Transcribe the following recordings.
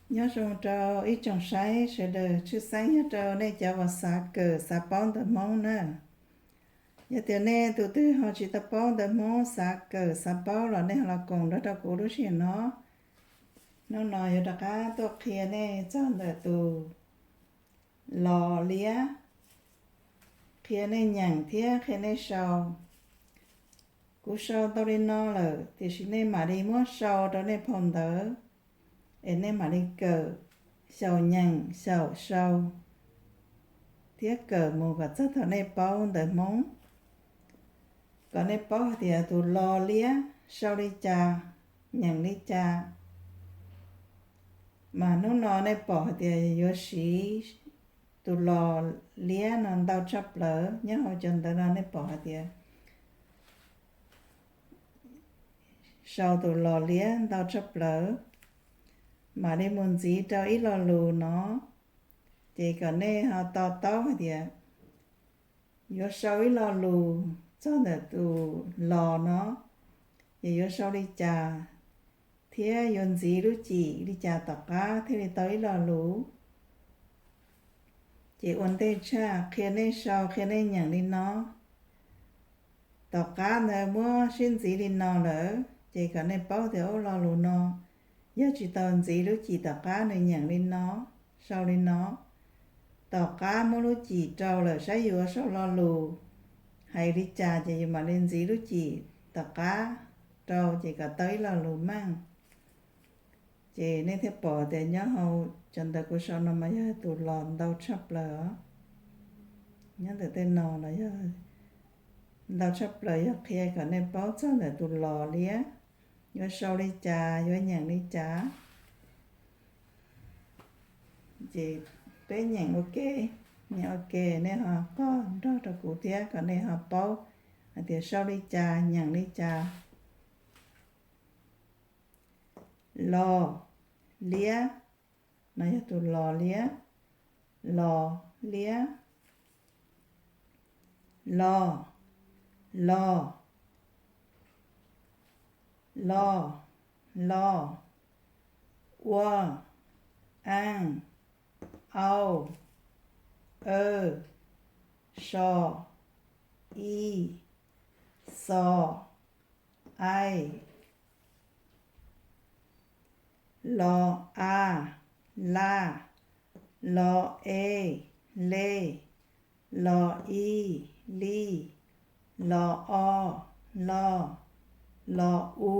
Nyob zoo rau ib tsoom saib sawv daws, tshwj xeeb yog rau nej cov uas xav kawm xav paub ntawv Hmoob na. Yog tias nej tus twg ho tsis tau paub ntawv Hmoob, xav kawm xav paub los nej ho los koom nrog rau kuv lub sij hawm no. Hnub no yuav rov qab tuaj qhia nej txog ntawm tus los liab, qhia nej nyeem thiab qhia nej sau. Kuv sau tau li no lawm, tiam sis nej mam li muab sau rau nej phau ntawv, es nej mam li kawm, xyaum nyeem xyaum sau, thiab kawm mus kom txog thaum nej paub ntawv Hmoob, kom nej paub hais tias tus los liab sau li cas, nyeem li cas. Mas hnub no nej pom hais tias yuav siv tus los liab no ntau tshaj plaws. Nyob hauv cov ntawv no nej pom hais tias sau tus los liab ntau tshaj plaws, mam li mus ntxiv rau ib lo lus no. Ces kom nej ho to taub hais tias yuav sau ib lo lus txog ntawm tus los no, ces yuav sau li cas, thiab yuav ntxiv lub cim li cas tom qab thiaj li tau ib lo lus. Ces ua ntej tshaj qhia nej sau qhia nej nyeem li no. Tom qab ntawd muab sib ntxiv li no lawm, ces kom nej paub tias ub, lo lus no yog tsis tau ntxiv lub cim tom qab nws nyeem li no, sau li no. Tom qab muab lub cim rau lawm saib yus ua sau lo lus hais li cas ces yus mam li ntxiv lub cim tom qab rau ces kom tau ib lo lus meej. Ces nej thiaj pom tias nyob hauv cov ntawv kuv sau no mas yog tus los ntau tshaj plaws os. Nyob ntawm tej no los yog ntau tshaj plaws yog qhia kom nej paub txog ntawm tus los liab, yuav sau li cas, yuav nyeem li cas. Ces peb nyeem ua ke, nyeem ua ke nej ho qoj nrog rau kuv thiab kom nej ho paub hais tias sau li cas, nyeem li cas. Los liab, no yog tus los liab, los liab. Los, los, los, los. Ua, aaj, au, aw, so, i, xo, ai. Lo, a, la, lo, e, le, lo, i, li, lo, o, lo, lo, u,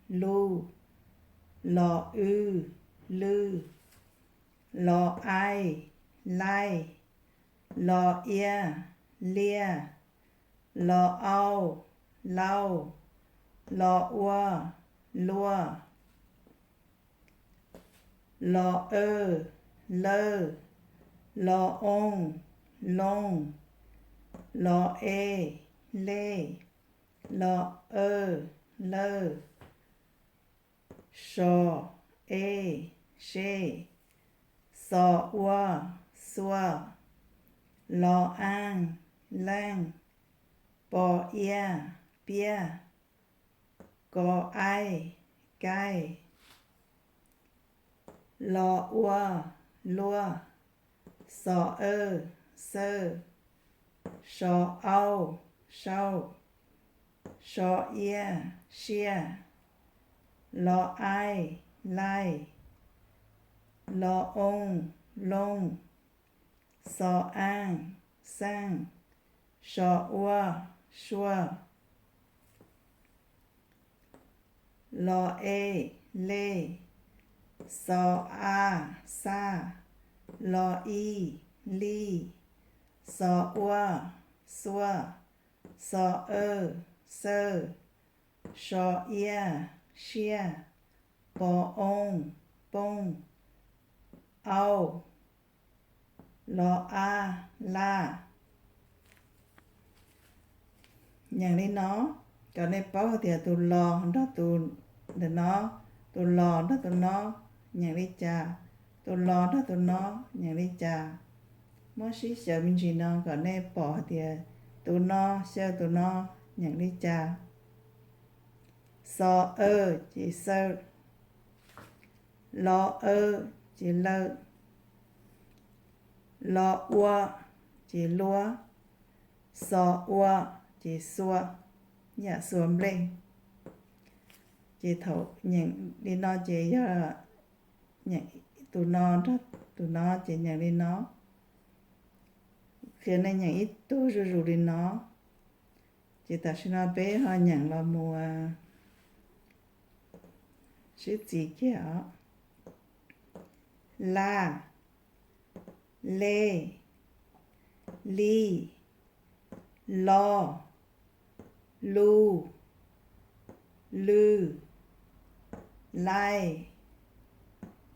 lu, lo, w, lw, lo, ai, lai, lo, ia, lia, lo, au, lau, lo, ua, lua, lo, aw, lawj, lo, oo, loo, lo, e, lej, lo, awj, lawj, so, e, se, xo, ua, xua, lo, aaj, leej, po, ia, piaj, ko, aij, kaij, lo, ua, luaj, xo, awj, xawj, so, au, sauj, so, ia, siaj, lo, aij, laij, lo, oo, looj, xo, aaj, xeej, so, ua, suaj, lo, e, lej, xo, a, xaj, lo, i, lij, xo, ua, xuaj, xo, awj, xawj, so, ia, siaj, po, oo, pooj, auj, lo, a, laj. Nyeem li no, kom nej paub hais tias tus los nrog tus, ntawm no, tus los nrog tus no nyeem li cas, tus los nrog tus no nyeem li cas. Muab sib xyaw me ntsis no kom nej pom hais tias tus no xyaw tus no nyeem li cas. Xo, awj, ces xawj, Lo aw ces lawm. Lo ua ces lua. Xo ua ces xua. Yam xua nplej. Ces thaum nyeem li no ces yog nyeem tus no nrog tus no ces nyeem li no. Qhia nej nyeem ib tug zuj zus li no. Ces tam sim no peb ho nyeem los mus sib txiv kiag os. La, le, li, lo, lu, lw, lai,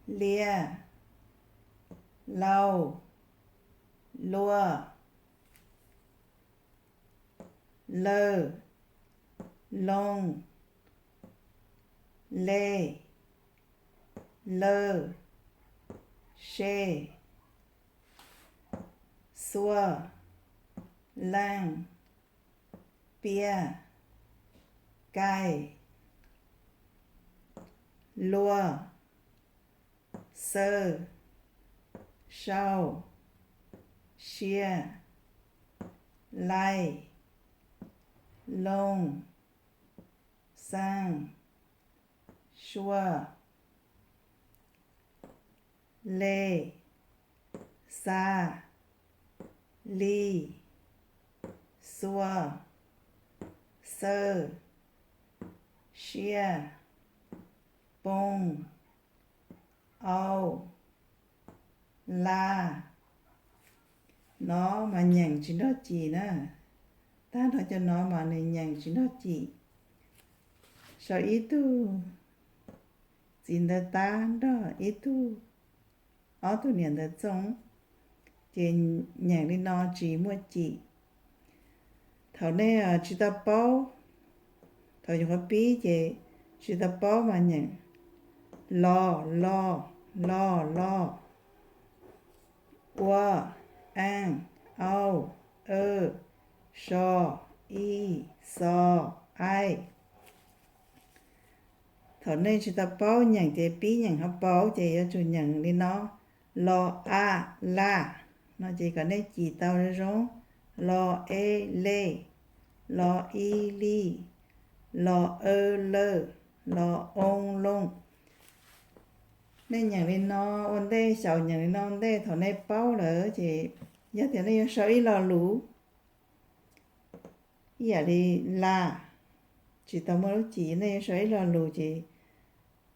lia, lau, luag, lawj, loo, le, lawj, se, xua, leej, piaj, kaij, luag, xawj, sau, siab, laij, loo, xeej, sua, le, xa, li, xua, xawj, siab, poo, au, la. No mas nyeem tsis nrog cim na. Tag nrho cov no mas nws nyeem tsis nrog cim. Sau ib tug txiv ntawv tab nrog ib tug, ob tug niam ntawv txooj, ces nyeem li no tsis muaj cim. Thaum nej tsis tau paub, thaum nyuam qhuav pib ces tsis tau paub mas nyeem lo, lo, lo, lo, ua, eej, au, aw, so, i, xo, ai. Thaum nej tsis tau paub nyeem ces pib nyeem ho paub ces yuav tsum nyeem li no, lo, a, la. No ces kom nej cim tau zoo zoo, lo, e, le, lo, i, li, lo, aw, lawj, lo, oo, loo. Nej nyeem li no ua ntej, xyaum nyeem li no ua ntej, thaum nej paub lawm ces yog tias nej yuav sau ib lo lus ib yam li la, tsis tau muaj lub cim, nej yuav sau ib lo lus ces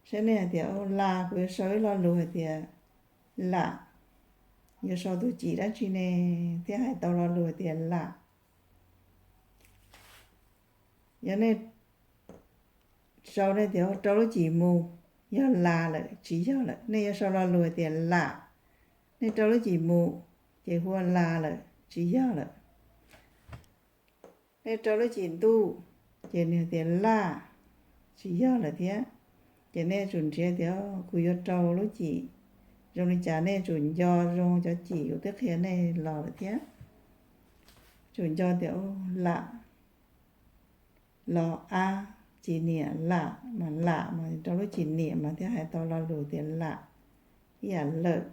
saib nej hais tias la, kuv yuav sau ib lo lus hais tias lam, yuav sau tus cim dab tsi ne thiaj hais tau lo lus hais tias lam? Yog nej sau nej tias rau lub cim mus, yog las lawm tsis yog lawm, nej yuav sau lo lus hais tias lam. Nej rau lub cim mus ces hu ua las lawm tsis yog lawm. Nej rau lub cim ntuj ces nws tias laj, tsis yog lawm thiab. Ces nej tsum nrhiav tias kuv yuav rau lub cim zoo li cas, nej tsum nco zoo cov cim kuv twb qhia nej los lawm thiab. Tsum nco tias lam, lo ab, cim niam lam mas lam mas rau lub cim niam mas thiaj hais tau lo lus tias lam. Ib yam lawm,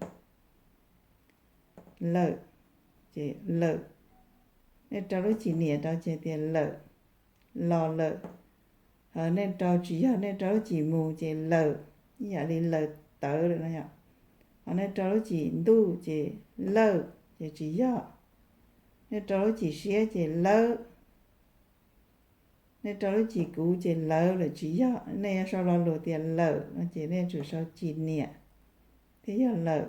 lawm, ces lawm. Nej rau lub cim niam rau ces tias lawm, los lawm. Ho nej rau tsis yog, nej rau lub cim mus ces lawm, ib yam li lawm tawv lawm no yom. Ho nej rau lub cim ntuj ces lawj, ces tsis yog. Nej rau lub cim siab ces lawb. Nej rau lub cim kuv ces lawv lawm tsis yog. Nej yuav sau lo lus tias lawm no ces nej tsum sau cim niam thiaj yog lawm.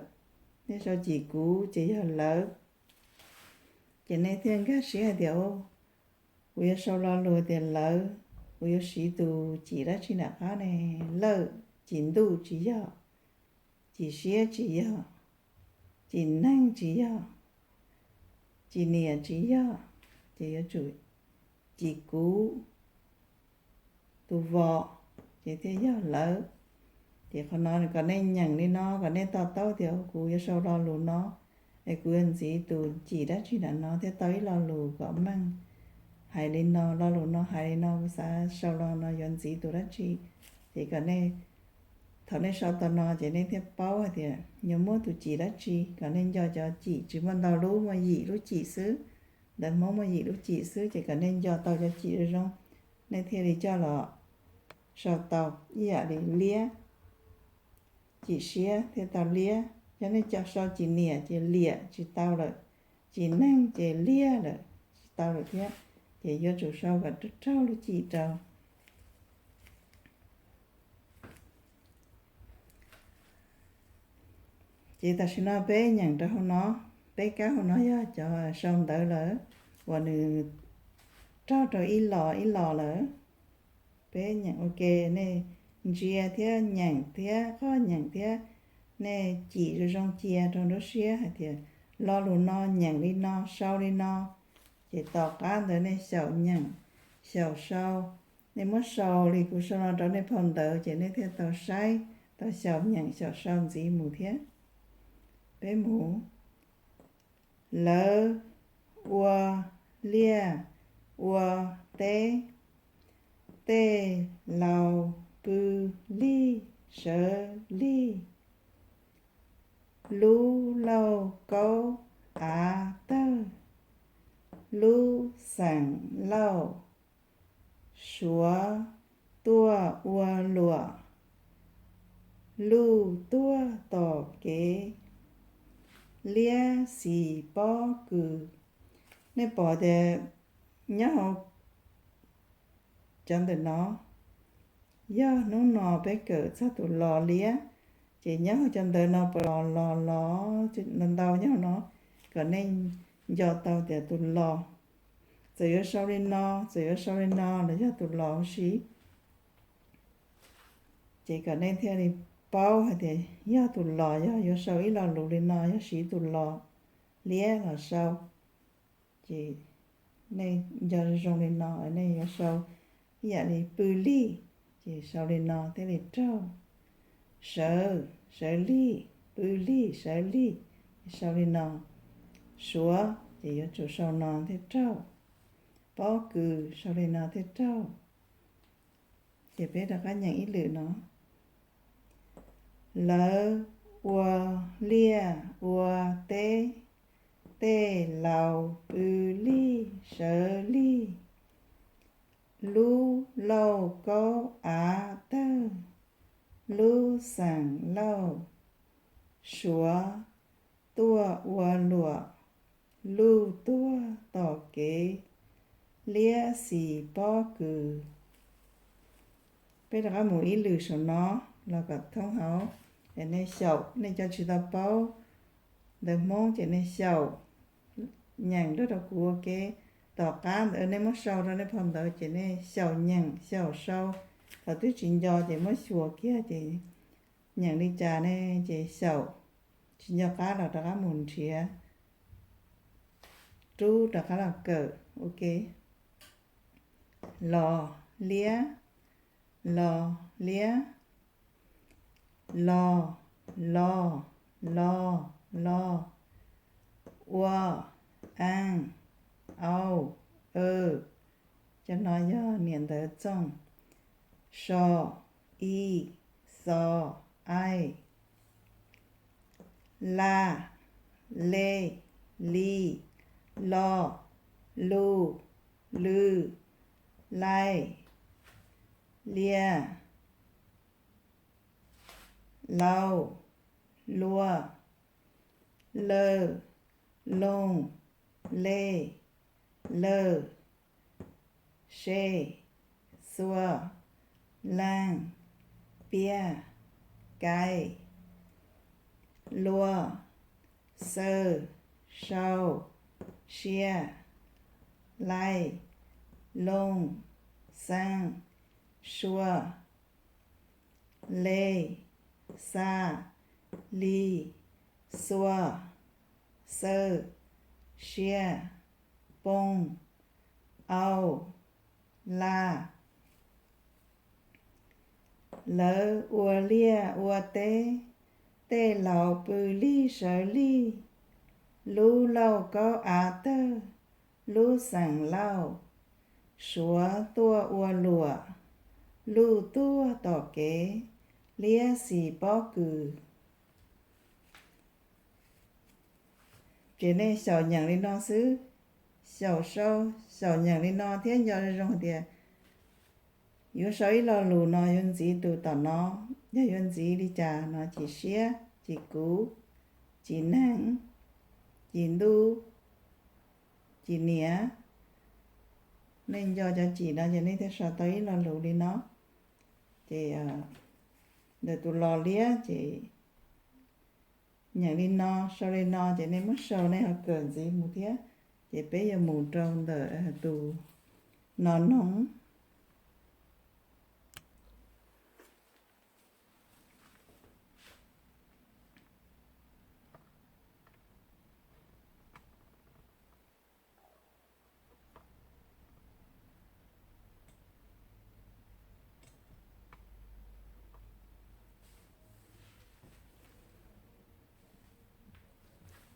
Nej sau cim kuv ces yog lawv. Ces nej thiaj nkag siab hais tias kuv yuav sau lo lus tias lawv, kuv yuav siv tus cim dab tsi nram qab ne? Lawj, cim ntuj tsis yog, cim siab tsis yog, cim neeg tsis yog, cim niam tsis yog, ces yuav tsum cim kuv tus vos, ces thiaj yog lawv. Ces qhov no kom nej nyeem li no kom nej to taub tias kuv yuav sau lo lus no, es kuv yuav ntxiv tus cim dab tsi nram no thiaj tau ib lo lus kom meej. Hais li no, lo lus no hais li no, kuv xav sau lo no yuav ntxiv tus dab tsi. Ces kom nej thaum nej sau tau no ces nej thiaj paub hais tias yuav muab tus cim dab tsi. Kom nej nco cov cim tsis muaj ntau lub, muaj yim lub cim xwb. Ntawv Hmoob muaj yim lub cim xwb ces kom nej nco tau cov cim zoo zoo, nej thiaj li coj los sau tau. Ib yam li liab, cim siab thiaj tau liab. Yog nej coj sau cim niam ces liam tsis tau lawm, cim neeg ces liag lawm, tsis tau lawm thiab. Ces yuav tsum sau kom raug raug lub cim rau. Ces tam sim no peb nyeem rau hauv no, peb kab hauv no yog cov sau ntawv lawm uas nws raug rau ib los ib los lawm. Peb nyeem ua ke, nej ntsia thiab nyeem thiab qog nyeem thiab, nej cim zoo zoo cia rau nruab siab hais tias lo lus no nyeem li no sau li no. Ces tom qab ntawd nej xyaum nyeem, xyaum sau. Nej muab sau li kuv sau no rau nej phau ntawv ces nej thiaj tau saib, tau xyaum nyeem xyaum sau ntxiv mus thiab. Peb mus. Lawv ua liaj ua teb, tej laus pw lig sawv lig. Lub lauj kaub av tawg, lub xeem lauj, Suav tuaj ua luam, luj tuaj tom kev, liab xis pob kws. Nej pom tias nyob hauv cov ntawm no, yog hnub no peb kawm txog tus los liab, ces nyob hauv cov ntawv no puas los los los ntau ntau nyob hauv no, kom nej nco tau tias tus los, txawm yuav sau li no, txawm yuav sau li no los yog tus los huv si. Ces kom nej thiaj li paub hais tias yog tus los yog yuav sau ib lo lus li no, yog siv tus los liab los sau. Ces nej nco zoo li no, nej yuav sau ib yam li pw lig, ces sau li no thiaj li raug. Sawv, sawv lig, pw lig, sawv lig, ces sau li no. Suav, ces yuav tsum sau no thiaj raug. Pob kws, sau li no thiaj raug. Ces peb rov qab nyeem ib lwm no. Lawv ua liaj ua teb, tej laus pw lig sawv lig. Lub lauj kaub av tawg, lub xeem lauj, Suav tuaj ua luam, luj tuaj tom kev, liab xis pob kws. Peb rov qab mus ib lwm saum no los kom thoob hauv. Es nej xyaum, nej cov tsis tau paub ntawv Hmoob ces nej xyaum nyeem nrog rau kuv ua ke. Tom qab ntawd nej muab sau rau nej phau ntawv ces nej xyaum nyeem xyaum sau. Thaum twb tsis nco ces muab xyuas kiag ces nyeem li cas ne ces xyaum, tsis nco qab los rov qab mus nrhiav rub rov qab los kawm ua ke. Los liab, los liab. Los, los, los, los. Ua, eej, au, w. Cov no yog niam ntawv txooj. So, i, xo, ai. La, le, li, lo, lu, lw, lai, lia, lau, lua, lawm, looj, le, lawm, se, xua, leej, piaj, kai, lua, xawj, sau, sia, lai, looj, xeej, sua, le, xa, li, xua, xawj, sia, poo, au, la. Lawv ua liaj ua teb, tej laus pw lig sawv lig. Lub lauj kaub av tawg, lub xeem lauj. Suav tuaj ua luam, luj tuaj tom kev. liab xis pob kws. Ces nej xyaum nyeem li no xwb, xyaum sau, xyaum nyeem li no thiab nco zoo tias yuav sau ib lo lus no yuav ntxiv tus tom no, yog yuav ntxiv li cas no, cim siab, cim kuv, cim neeg, cim ntuj, cim niam. Nej nco cov cim no ces nej thiaj sau tau ib lo lus li no. Ces ntawm tus los liab ces nyeem li no, sau li no, ces nej muab sau nej ho kawm ntxiv mus thiab. Ces peb yuav mus rau ntawm tus no noog.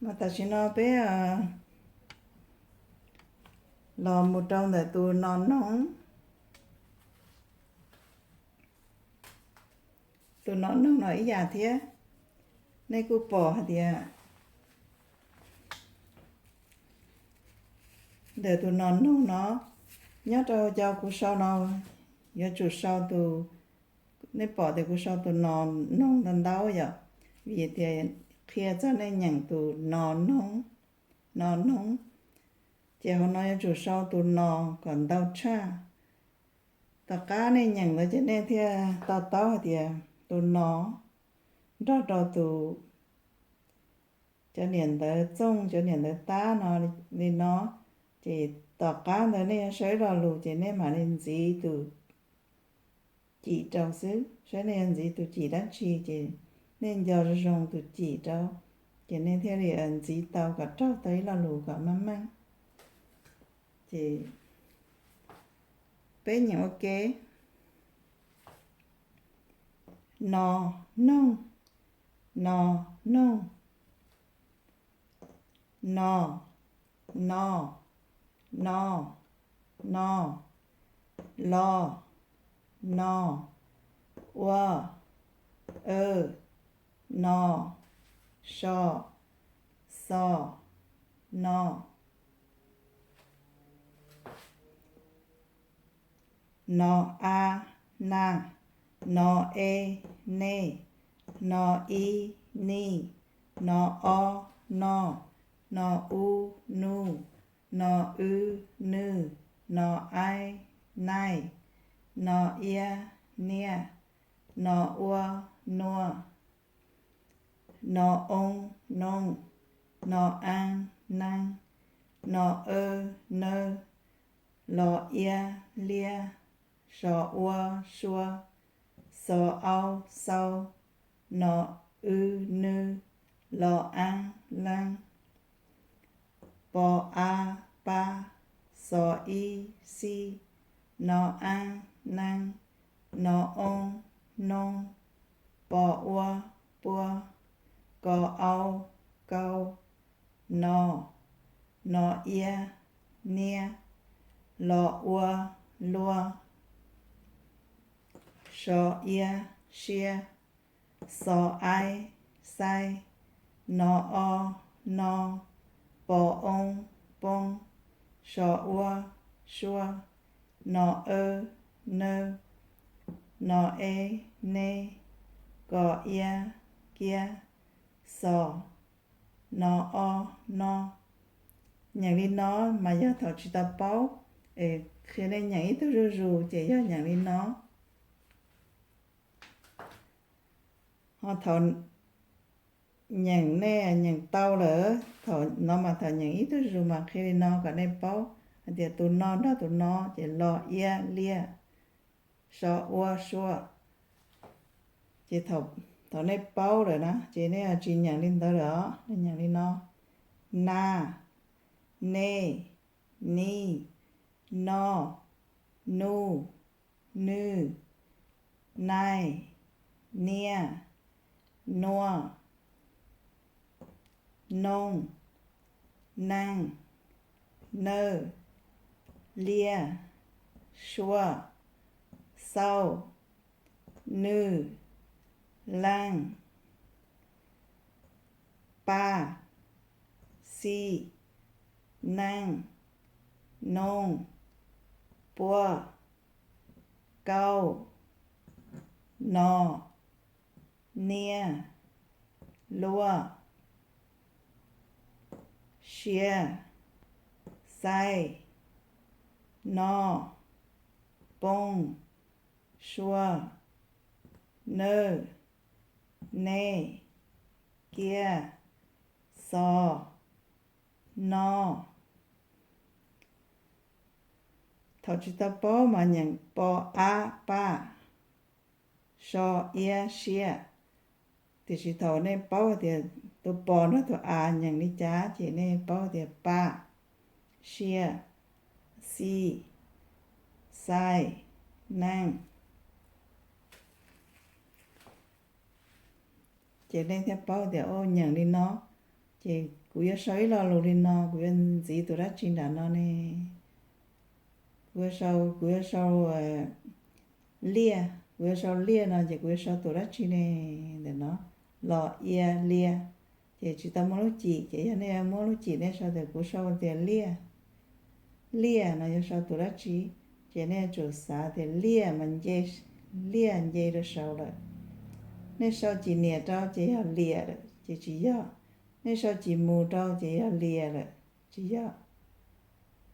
Mas tam sim no peb los mus rau ntawm tus no noog. Tus no noog no ib yam thiab, nej kuj pom hais tias ntawm tus no noog no, nyob rau cov kuv sau no, yuav tsum sau tus, nej pom tias kuv sau tus no noog ntau ntau yom, vim tias qhia txog nej nyeem tus no noog, no noog. Ces hauv no yuav tsum sau tus no kom ntau tshaj. Tom qab nej nyeem ntawd ces nej thiaj to taub hais tias tus no nrog rau tus, cov niam ntawv txooj, cov niam ntawv tab no li no. Ces tom qab ntawd nej yuav sau ib lo lus ces nej mam li ntxiv tus cim rau xwb, saib nej yuav ntxiv tus cim dab tsi, ces nej nco zoo zoo tus cim rau, ces nej thiaj li ntxiv tau kom raug tau ib lo lus kom meej meej. Ces peb nyeem ua ke. No, noog, no, noog, no, no, no, no, lo, no, ua, w, no, so, xo, no. No a, na, no e, ne, no i, ni, no o, no, no u, nu, no w, nw, no ai, nai, no ia, niaj, no ua, nuaj, no oo, nooj, no aa, naaj, no aw, nawb, lo iab, liab, so ua, suab, xo au, xau, no w, nw, lo aa, laab, po a, pab, xo ib, xib, no ab, naab, no oo, noob, po ua, puab, ko au, kau, no, no iab, niab, lo ua, luab, so iab, siab, xo aib, xaib, no o, no, po oo, poob, so ua, suab, no ab, nawb, no e, neb, ko iab, kiab, xo, no o, no. Nyeem li no mas yog thaum tsis tau paub, es qhia nej nyeem ib tug zuj zus ces yog nyeem li no. Ho thaum nyeem nej nyeem tau lawm, thaum no mas thaum nyeem ib tug zuj zus mas qhia li no kom nej paub hais tias tus no nrog tus no ces lo iab liaj, so ua suab. Ces thaum nej paub lawm na ces nej tsis nyeem li ntawd lawm os, nej nyeem li no: na, ne, ni, no, nu, nwj, nai, niaj, nuaj, nooj, naaj, nawj, liaj, suab, xauj, nwj, leej, paj, xij, neej, noog, puaj, kauj, no, niaj, luaj, siaj, xaij, noj, poob, sua, nawj, nej, kiaj, xo, no. Thaum tsis tau paub mas nyeem po, ab, paj, so, iab, siaj. Tiam sis thaum nej paub tias tus pos nrog tus as nyeem li cas ces nej paub tias paj, siaj, xij, xaij, neej. Ces nej thiaj paub tias, o, nyeem li no, ces kuv yuav sau ib lo lus li no, kuv yuav ntxiv tus dab tsi nram no ne? Kuv yuav sau, kuv yuav sau liaj, kuv yuav sau liaj no ces kuv yuav sau tus dab tsi ne? Ntawm no, lo, ia, liaj. Ces tsis tau muaj lub cim, ces yog nej yuav muab lub cim nej sau tias kuv sau tias liaj, liaj no yuav sau tus dab tsi, ces nej yuav tsum xav tias liaj mas nce, liaj nce rau saud lawm. Nej sau cim niam rau ces yog liam lawm ces tsis yog. Nej sau cim mus rau ces yog lias lawm, tsis yog.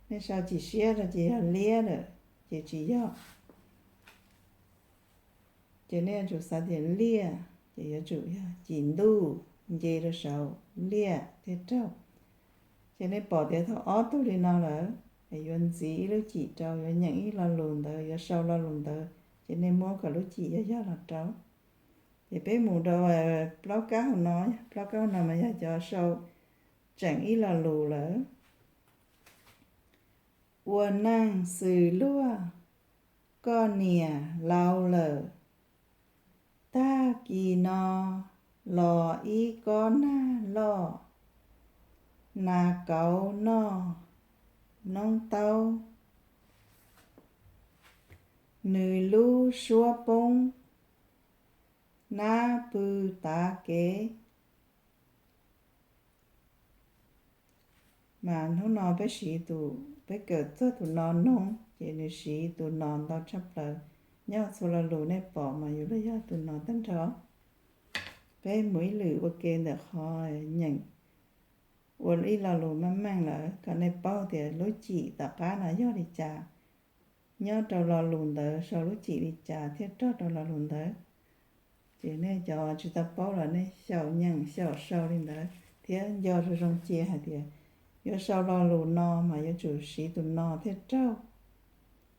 Nej sau cim siab rau ces yog liab lawm ces tsis yog. Ces nej yuav tsum xav tias liaj ces yuav tsum yog cim ntuj nce rau saud, liaj thiaj raug. Ces nej pom tias thaum ob tug li no lawm, yuav ntxiv ib lub cim rau, yuav nyeem ib lo lus ntawd, yuav sau lo lus ntawd, ces nej muab kom lub cim yog yog los rau. Ces peb mus rau plaub kab hauv no, plaub kab hauv no mas yog cov sau tseem ib lo lus lawm. Ua neej xws luag, koj niam laus lawm. Tag kis no los ib kob nag loj, nas kauv noj noob taub, nws lub suab poob, nab pw tav kev. Mas hnub no peb siv tus, peb kawm txog tus no noob, ces nws siv tus no ntau tshaj plaws. Nyob txhua lo lus nej pom mas yuav los yog tus no tag nrho. Peb mus ib lwm ua ke ntawm qhov nyeem, ua ib lo lus meej meej lawm kom nej paub tias lub cim tom qab no yog li cas, nyob rau lo lus ntawd sau lub cim li cas thiaj raug rau lo lus ntawd. Ces nej cov tsis tau paub los nej xyaum nyeem xyaum sau li ntawd thiab nco zoo zoo cia hais tias yuav sau lo lus no mas yuav tsum siv tus no thiaj raug.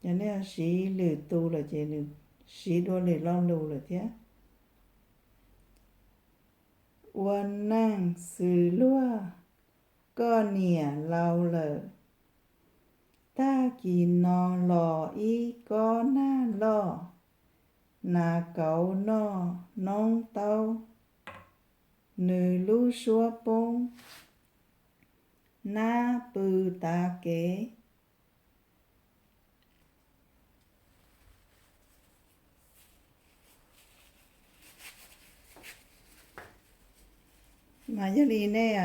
Yog nej siv lwm tus lawm ces nws siv dua lwm lo lus lawm thiab. Ua neej xws luag, koj niam laus lawm. Tag kis no los ib kob nag loj, nas kauv noj noob taub, nws lub suab poob, nab pw tav kev. Mas yog li nej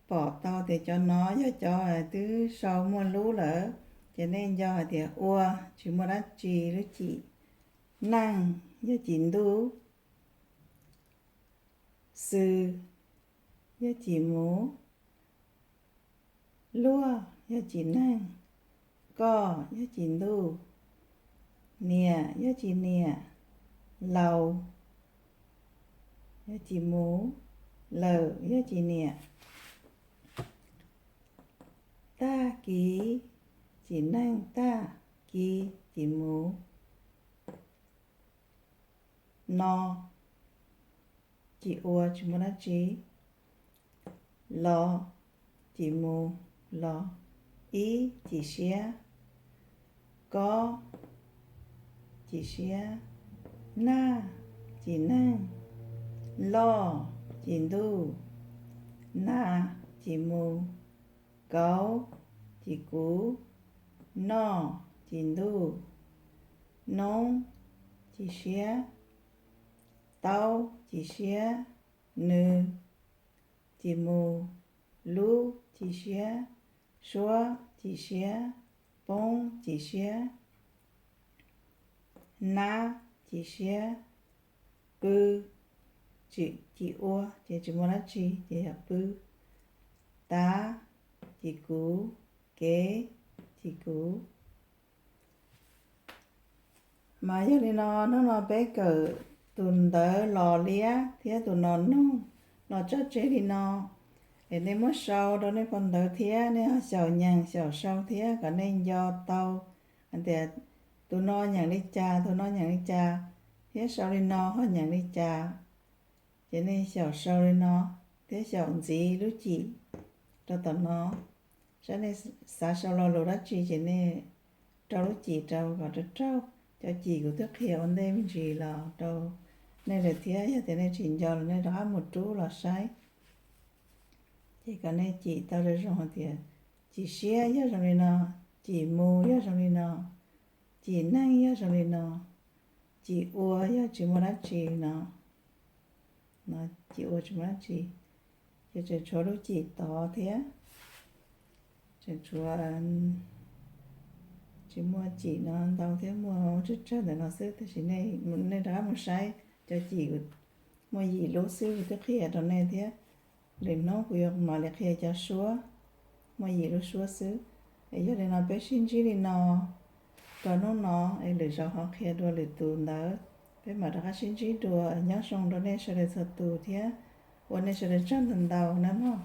pom tau tias cov no yog cov twb sau muaj lub lawm, ces nej nco hais tias ua tsis muaj dab tsi lub cim, neej yog cim ntuj, xws yog cim mus, luag yog cim neeg, koj yog cim ntuj, niam yog cim niam, laus yog cim mus, lawm yog cim niam. Tag kis, cim neeg tag, kis cim mus. No, cim ua tsis muaj dab tsi. Los, cim mus, los. Ib, cim siab. Kob, cim siab. Nag, cim neeg. Loj, cim ntuj. Nas, cim mus. Kauv, cim kuv. Noj, cim ntuj. Noob, cim siab. Taub, cim siab. Nws, cim mus. Lub, cim siab. Suab, cim siab. Poob, cim siab. Nab, cim siab. Pw, cim ua ces tsis muaj dab tsi ces yog pw. Tav, cim kuv. Kev, cim kuv. Mas yog li no, hnub no peb kawm tus ntawv los liab thiab tus no noog los tso tseg li no, es nej muab sau rau nej phau ntawv thiab nej ho xyaum nyeem xyaum sau thiab kom nej nco tau hais tias tus no nyeem li cas, tus no nyeem li cas, thiab sau li no ho nyeem li cas. Ces nej xyaum sau li no thiab xyaum ntxiv lub cim rau tom no. Saib nej xav sau lo lus dab tsi ces nej rau lub cim rau kom raug raug. Cov cim kuv twb qhia ua ntej me ntsis los rau nej lawm thiab, yog tias nej tsis nco los nej rov qab mus rub los saib. Ces kom nej cim tau zoo zoo hais tias cim siab yog zoo li no, cim mus yog zoo li no, cim neeg yog zoo li no, cim ua yog tsis muaj dab tsi no, cim ua tsis muaj dab tsi. Ces tseem tshuav lub cim tod thiab, tseem tshuav, tsis muaj cim no ntau thiab, muaj tsawg tsawg ntawm no xwb, tab sis nej rov qab mus saib cov cim, muaj yim lub xwb kuv twb qhia rau nej thiab. Lwm hnub kuv yuav mam li qhia cov suab, muaj yim lub suab xwb. Es yog li no peb sib ntsib li no rau hnub no, es lwm zaus ho qhia dua lwm tus ntawv, peb mam rov qab sib ntsib dua. Nyob zoo rau nej sawv daws txhua tus thiab ua nej sawv daws tsaug ntau ntau na mog.